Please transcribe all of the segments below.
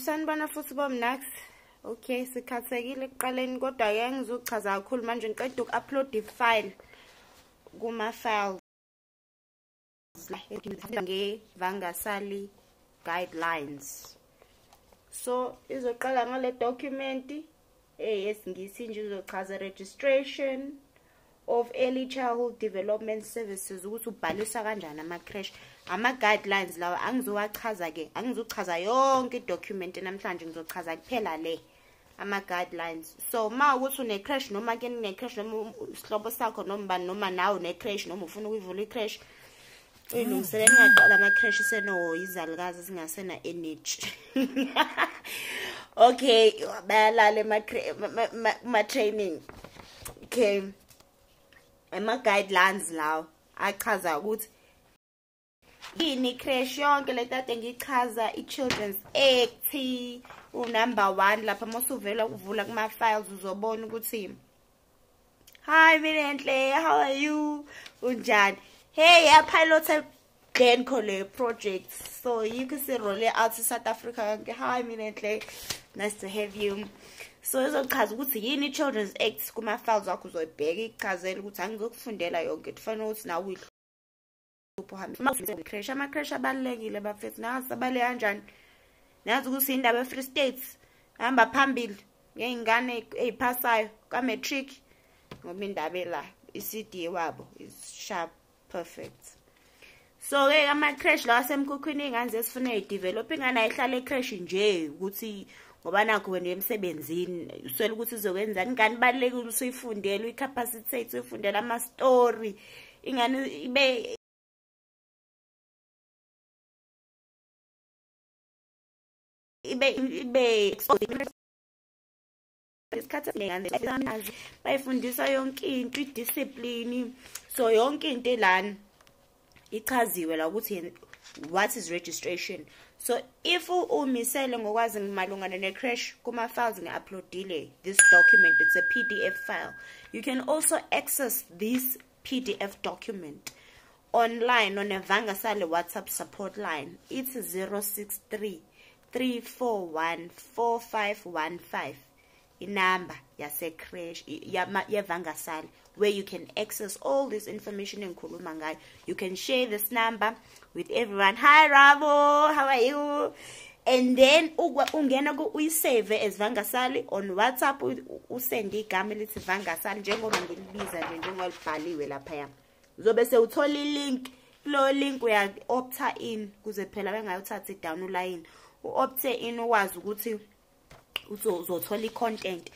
Sanibona futhi bomnax. Okay, sikhathekile ekuqaleni kodwa ke ngizochaza kakhulu manje ngiqeda uku-upload i-file kuma-files nge-Vangasali guidelines. So izoqala ngale document eyesingisi nje izochaza registration of early childhood development services, ukuthi ubhalisa kanjani ama-creche, ama-guidelines lawa angizowachaza ke, angizochaza yonke i-document namhlanje, ngizochaza kuphela le ama-guidelines. So ma ukuthi une-creche noma ke ne-creche noma isihlobo sakho noma bani noma nawe une-creche noma ufuna ukuyivula i-creche, uyilungiselele ningaqala ama-creche seno izalukazi singasena energy. Okay, bayalala ema-training. Okay, ama-guidelines lawo achaza ukuthi yini i-creche yonke le kade ngichaza, i-Children's Act unumber 1 lapha masuvela uvula kuma-files uzobona ukuthi hi Minenhle, how are you, unjani, hey ya-pilot Glencoe le project, so yikho si-roll out South Africa yonke. Hi Minenhle, nice to have you. So izochaza ukuthi yini i-Children's Act kuma-files wakho, uzoyibheka ichazele ukuthi angizokufundela yonke, kufanele ukuthi nawe uyihluphe uhambe creche. Ama-creche abalulekile bafethu, nazi abaluleke kanjani, nazi ukuthi indaba ye-Free State hamba phambili ngey'ngane ey'phasayo ka-matric, ngoba indaba ela i-CD wabo is sharp perfect. So-ke ama-creche lawa asemkhukhwini, iy'ngane zesifuna y'develop, ingane ayihlale e-creche nje ukuthi ngoba nakho wena emsebenzini uswele ukuthi uzokwenzani. Ingane ibalulekile ukuthi uyifundele, uyi-capacitate, uyifundele ama-story, ingane ibe isikhathi esiningi bayifundisa yonke into, i-discipline. So yonke into elana ichaziwe la ukuthi what is registration. So if umisele ngokwazi malungana ne-creche, kuma-files ngi-uploadile this document, it's a PDF file. You can also access this PDF document online on a Vangasali WhatsApp support line. It's 063 341 4515, inamba yase-creche ye-Vangasali, where you can access all this information engikhuluma ngayo. You can share this number with everyone. Hi Rabo, how are you? And then ungena uyisave as Vangasali on WhatsApp, usende igama elithi Vangasali njengoba ngilibiza nje, njengoba libhaliwe laphaya. Uzobe sewuthola i-link, kulo link uya-opta in kuze phela bengayothatha i-down ulayini, u-opte in ukwazi ukuthi uzothola i-content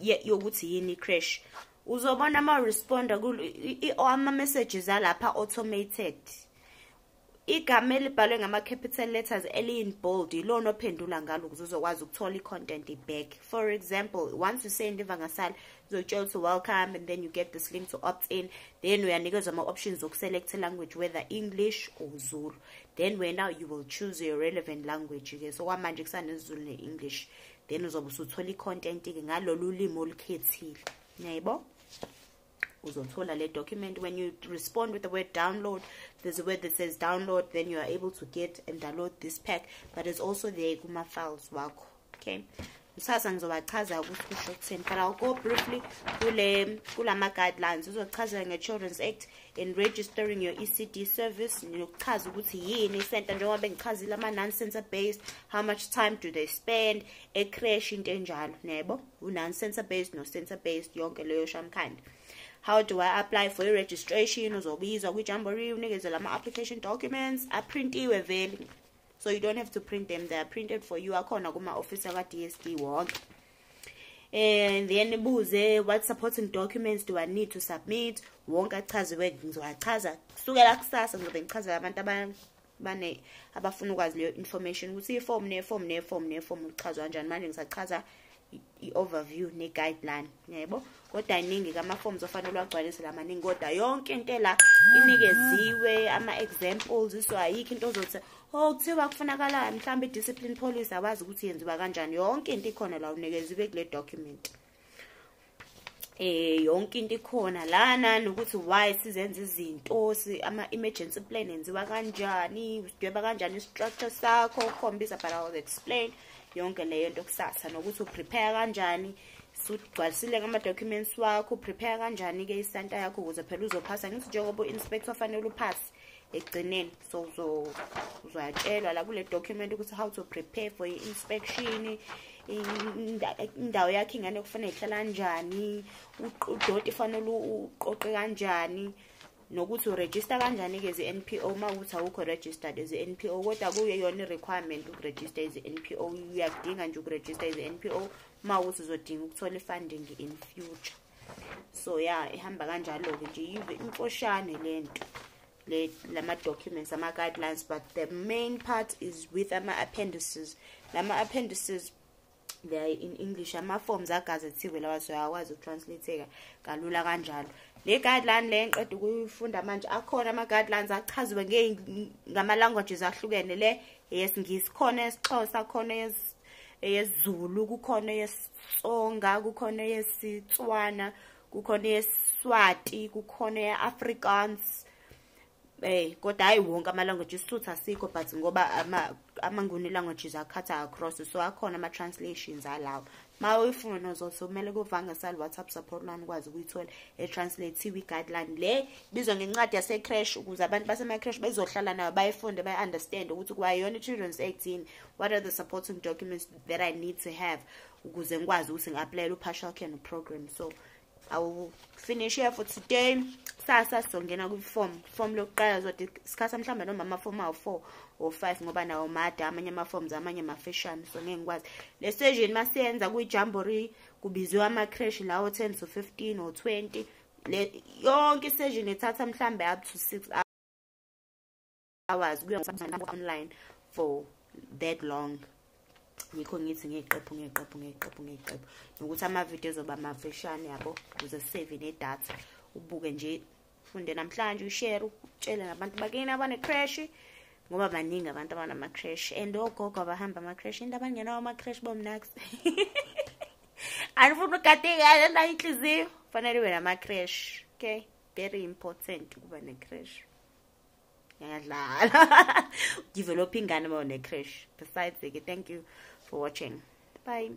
yokuthi yini i-creche. Uzobona ama-responder ama-messages alapha automated. Igama elibhalwe ngama-capital letters eliyi-in bold ilona ophendula ngalo ukuze uzokwazi ukuthola i-content back. For example, once you send iVangasali, izokutshela ukuthi welcome, and then you get this link to opt in. Then uyanikezwa ama-options okuselect language, whether English or Zulu. Then wena you will choose your relevant language-ke. So kwamanje kusanesiZulu ne-English. Then uzobe usuthola i-content-ke ngalolu limi olukhethile. Yebo, uzothola le document. When you respond with the word download, there's a word that says download, then you are able to get and download this pack, but it's also there kuma files wakho. Okay, kusasa ngizobachaza ukuthi kusho ukuthini, but I'll go briefly kule kulama guidelines. Uzochaza nge-Children's Act in registering your ECD service, nokuchaza ukuthi yini i-center, njengoba bengichazile ama-non-center based, how much time do they spend e-creche, into enjalo, yebo, u-non-center based no-center based, yonke leyo shamkhanda. How do I apply for i-registration? Uzobizwa kwi-jamboree, unikezwe lama-application documents, aprintiwe vele, so you don't have to print them, they are printed for you, akhona kuma-office aka-DSD wonke. And then ibuze what supporting documents do I need to submit, wonke achaziwe, ngizowachaza kusukela kusasa, ngizobe ngichazela abantu abafuna ukwazi leyo information ukuthi i-form ne-form ne-form ne-form ichazwa kanjani. Manje ngisachaza i-overview ne-guideline, yebo, kodwa iningi kama-forms ofanele uwagcwalise lamaningi, kodwa yonke into la inikeziwe ama-examples. So ayikho into ozothi oh kuthiwa kufunakala mhlawumbe i-discipline policy, awazi ukuthi yenziwa kanjani, yonke into ikhona la unikeziwe kule document. Yonke into ikhona lana, nokuthi why sizenza izinto, ama-emergency plan enziwa kanjani, usidweba kanjani i-structure sakho, ukhombisa, but I will explain Yonke leyo nto kusasa, nokuthi uprepare kanjani, sugcwalisile ngama-documents wakho, uprepare kanjani-ke isanta yakho ukuze phela uzophasa. Ngithi njengoba u-inspector fanele uphase ekugcineni, so uzoyatshelwa la kule document ukuthi how to prepare for i-inspection, indawo yakho ingane kufanele ihlala kanjani, udoti fanele uqoqe kanjani, nokuthi uregister kanjani-ke as i-NPO uma ukuthi awukho registered as i-NPO. Kodwa kuyo yona i-requirement ukuregister as i-NPO, uyakudinga nje ukuregister as i-NPO uma ukuthi uzodinga ukuthola i-funding in future. So yeah, ihamba kanjalo-ke nje, imfoshane lento le lama documents, ama-guidelines, but the main part is with ama-appendices. Lama-appendices, they are in English, ama-forms agazethiwe lawa, so uyakwazi ukutranslate-eka kalula kanjalo. Le guideline le ngiqeda ukuyifunda manje, akhona ama-guidelines achaziwe ngama-languages ahlukene. Le eyesiNgisi, khona esiXhosa, khona eyesiZulu, kukhona eyesiTsonga, kukhona eyesiTswana, kukhona eyesiSwati, kukhona eye-Afrikaans. Kodwa hayi wonke ama-languages, isiSuthu asikho, but ngoba amaNguni languages akhatha across, so akhona ama-translations alawo. Ma uyifuna uzothi kumele kuvangasali WhatsApp support line ukwazi ukuyithola e-translate-iwe i-guideline le bizwa ngencwadi yase-creche, ukuze abantu basema-creche bezohlala nayo, bayifunde, bayi-understand ukuthi kwayona i-Children's Act yini, what are the supporting documents that I need to have ukuze ngikwazi ukuthi ngi-applyele u-partial care program. So I will finish here for today. Kusasa sizongena kwi-form, form lokuqala zodiscussa mhlawumbe noma ama-form awu-4 or 5, ngoba nawo made amanye ama-forms, amanye mafishane, so ngeke ngikwazi. Le session masiyenza kwi-jamboree, kubiziwe ama-creche lawo 10 to 15 or 20. Le yonke isession ithatha mhlambe up to 6 hours, kuya online for that long. Yikho ngithi ngeqephu ngeqephu ngeqephu ngeqephu, nokuthi amavidiyo ezoba mafishane yabo, ukuze sisave nedatha. Ubuke nje, ufunde namhlanje, ushare, utshele nabantu bakini abane-creche, ngoba baningi abantu abanama-creche and ogogo abahamba ama-creche. Into abangenawo ama-creche bomnax, anifuna ugade ingane nayo inhliziyo, kufanele ube nama-creche. Okay, very important ukuba ne-creche. Ngiyadlala, develop ingane uma une-creche. Besides-ke, thank you for watching, bye.